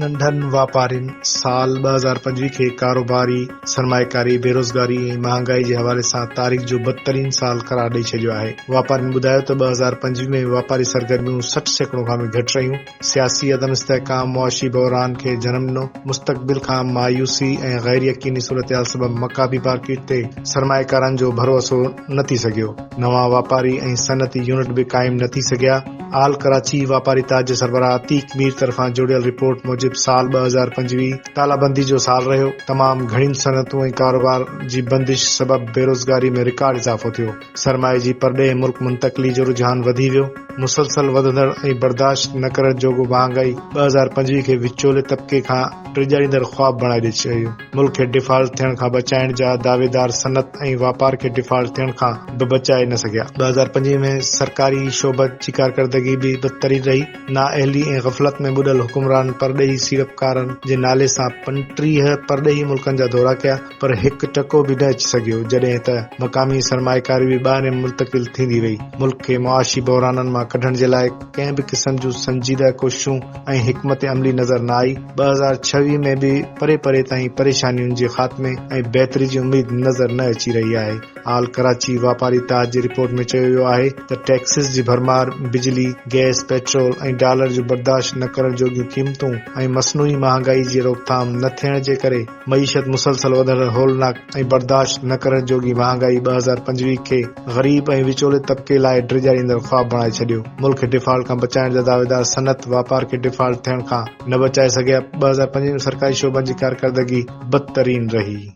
ننڍن واپارين سال 2025 کي ڪاروباري، سرمائيڪاري، بيروزگاري ۽ مهانگائي جي حوالي سان تاريخ جو بدترين سال قرار ڏئي ڇڏيو آهي. واپارين ٻڌايو ته 2025 ۾ واپاري سرگرميون 60% کان به گهٽ رهيون، سياسي عدم استحڪام معاشي بحران کي جنم ڏنو، مستقبل کان مايوسي ۽ غير يقيني صورتحال سبب مقامي مارڪيٽ تي سرمائيڪارن جو ڀروسو نه ٿي سگهيو، نوان واپاري ۽ صنعتي يونٽ به قائم نه ٿي سگهيا. آل ڪراچي واپاري اتحاد جي سربراهه عتيق مير طرفان جوڙيل رپورٽ موجب سال 2025 تالابندي جو سال رهيو، تمام گهڻين صنعتون ۽ ڪاروبار جي بندش سبب بيروزگاري ۾ رڪارڊ اضافو ٿيو، سرمائي جي پرڏيهه ملڪ منتقلي جو رجحان وڌي ويو، مسلسل وڌندڙ ۽ برداشت نه ڪرڻ جوڳو مهانگائي 2025 کي وچولي طبقي کان ڊيڄاريندڙ خواب بڻائي ڏئي ڇڏيو. ملڪ کي ڊيفالٽ ٿيڻ کان بچائڻ جا دعويدار صنعت ۽ واپار کي ڊيفالٽ ٿيڻ کان به بچائي نه سگهيا. 2025 ۾ سرڪاري شعبن جي ڪارڪردگي به بدترين رهي. نااهلي ۽ غفلت ۾ ٻڏل حڪمرانن پرڏيهي سيڙپڪارن جي نالي سان 35 پرڏيهي ملڪن جا دورا ڪيا پر هڪ ٽڪو به نه اچي سگهيو جڏهن ته مقامي سرمائيڪاري به ٻاهرين منتقل ٿيندي وئي. ملڪ کي معاشي بحرانن مان ڪڍڻ جي لاء ڪنهن به قسم جون سنجيده ڪوششون ۽ حڪمت عملي نظر نه آئي. 2026 ۾ به پري پري تائين پريشانين جي خاتمي ۽ بهتري جي اميد نظر نه اچي رهي آهي. آل ڪراچي واپاري اتحاد جي رپورٽ ۾ چيو ويو آهي ته ٽيڪسز جي ڀرمار، بجلي، گئس، پيٽرول ۽ ڊالر جون برداشت نه ڪرڻ جوڳيون قيمتون ۽ مصنوعي مهانگائي جي روڪٿام نه ٿيڻ جي ڪري معيشت مسلسل وڌندڙ هولناڪ ۽ برداشت نه ڪرڻ جوڳي مهانگائي 2025 کي غريب ۽ وچولي طبقي لاء ڊيڄاريندڙ خواب بڻائي ڇڏيو. ملڪ کي ڊيفالٽ کان بچائڻ جا دعويدار صنعت، واپار کي ڊيفالٽ ٿيڻ کان نه بچائي سگهيا. 2025 ۾ سرڪاري شعبن جي ڪارڪردگي بدترين رهي.